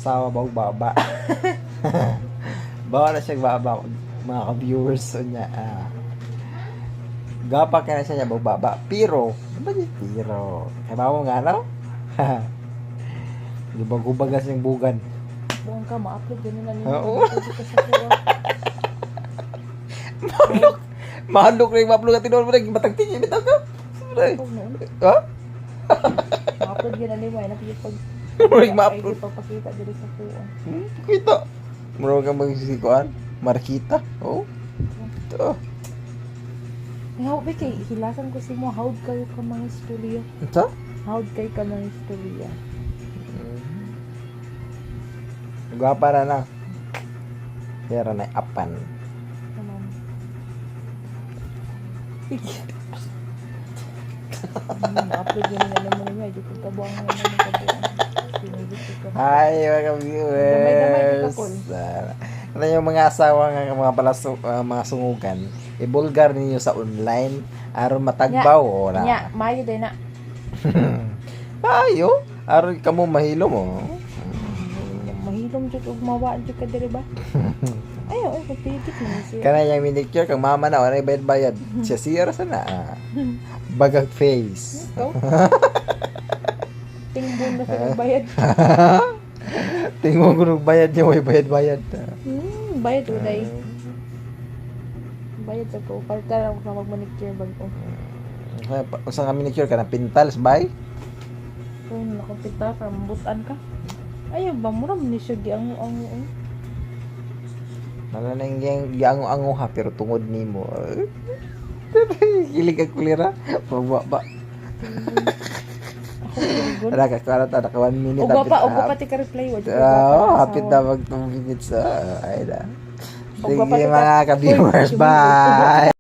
Sawa ba og baba. Bawa na siya baba, mga ka-viewers, so niya. Ah. Gapa ka na siya niya baba. Pero, ano ba yung pero? Kaya ba mo nga ano? Gubag-gubag na siyang bugan. Buang ka, ma-upload ganun na nimo. Oo. Dito ka sa kuha. Mahalok! Mahalok na yung ma-upload ka tinuod mo na matag tingin bitaw ka. Huwag noon. Ha? Ma-upload yun na nimo. Ay, napili pag Murag ma-upload. Ay, pagpakita diri sa kuha. Kita. Murag kang magsisikuan. Markita. Oo. Ito. Ay, how ba kay hilasan ko si mo, howd kayo ka mga istorya. Ito? Howd kayo ka mga istorya. Gwapa na na. Pero na apan. Naman. Ma-upload yun na naman nimo. Ay, di ko kabuang na naman kabuang. Sinigit ko ka. Hi, mga Damay-damay di ka, viewers. Paul. Ah, ano yung mga asawa nga mga palaso, mga sungugan, ibulgar ninyo sa online aron matagbaw o na. Nya, maayo din na. Ayo, aron kamo mahilo mo. Mahilom jud og mawa jud ka diri ba? Ay, ay, pagpigit man siya. Kana yung manicure kang mama na wala bayad-bayad. Siya siya ra sana. Ah. Bagag face. Ikaw? Tingbon na sila bayad. Tingmo ko bayad niya way bayad-bayad. Bayad uday. Bayad sa ko. Palta lang ko mag-manicure bag-o. Usa nga manicure kana pintals bay. Kung nakapita ka, mabutan ka. Ayaw ba, mura man ni siya giango-ango. Eh. Wala na yung giango-ango ha, pero tungod nimo. Kilig ang kulira. Bawa ba? Ako giligon. Wala ka, kara ta, naka 1 minute. Ugwa pa, ugwa pa ti ka reply. Wa jud ko Oo, gwapa ka hapit asawa. na mag 2 minutes. Ah, ay na. Ugwa pa Sige ti mga ka-viewers, Uy, bye!